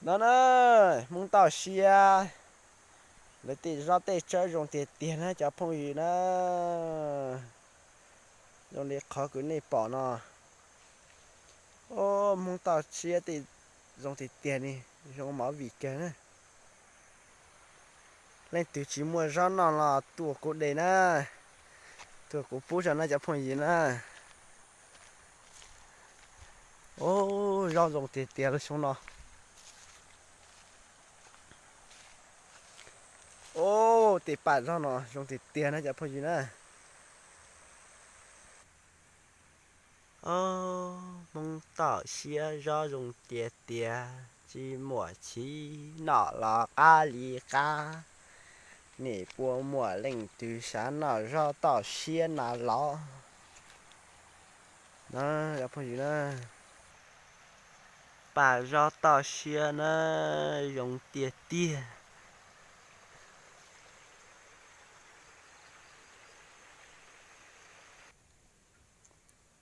No na, Hmoob Toj Siab, lawv tej zaub tej tsawb zoo tiag tiag na cov phooj ywg na. Zoo li qhov kuv nej pom no. Ob, Hmoob Toj Siab tej zoo tiag tiag li, zoo mov vim kawg na. Leej twg tsis muaj zaub noj los tuaj kuv de na, tuaj kuv pub rau na cov phooj ywg na. Ob, zaub zoo tiag tiag lub xyoo no. Ob, tej paj zaub no zoo tiag tiag na cov phooj ywg na. Ob, Hmoob Toj Siab zaub zoo tiag tiag, tsis muaj chiv noj los qab li qab. Nej puas muaj leej twg xav noj zaub Toj Siab na los? Na, cov phooj ywg na, paj zaub Toj Siab na, zoo tiag tiag.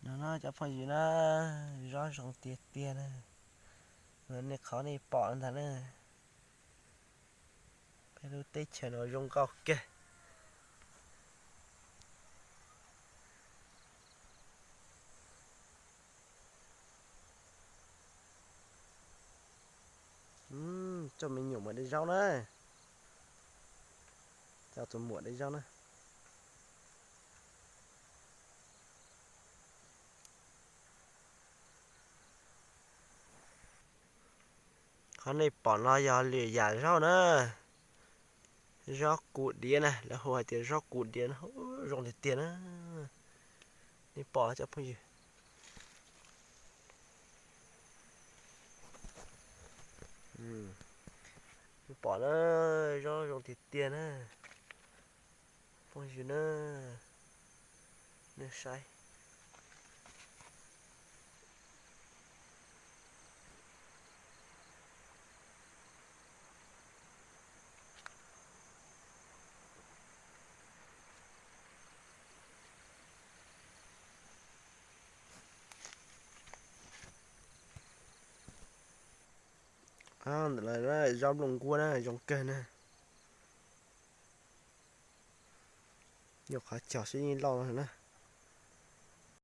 No cov phooj ywg na, zaub zoo tiag tiag na. Nej qhov nej pom ntag na, peb lub teb chaws no zoo nkauj kawg. Coj me nyuam mus de zaub na, coj tus muam de zaub na. Qhov nej pom no yog lwm yam zaub na, zaub kub diav na, lawv hu hais tias zaub kub diav na, zoo tiag tiag na. Nej pom cov phooj ywg, nej pom na, zaub zoo tiag tiag na. Phooj ywg na, nej saib. Ntawm no zaub nplooj nkuaj na, zoo kawg na. Nyuam qhuav cog xwb yeej loj no na.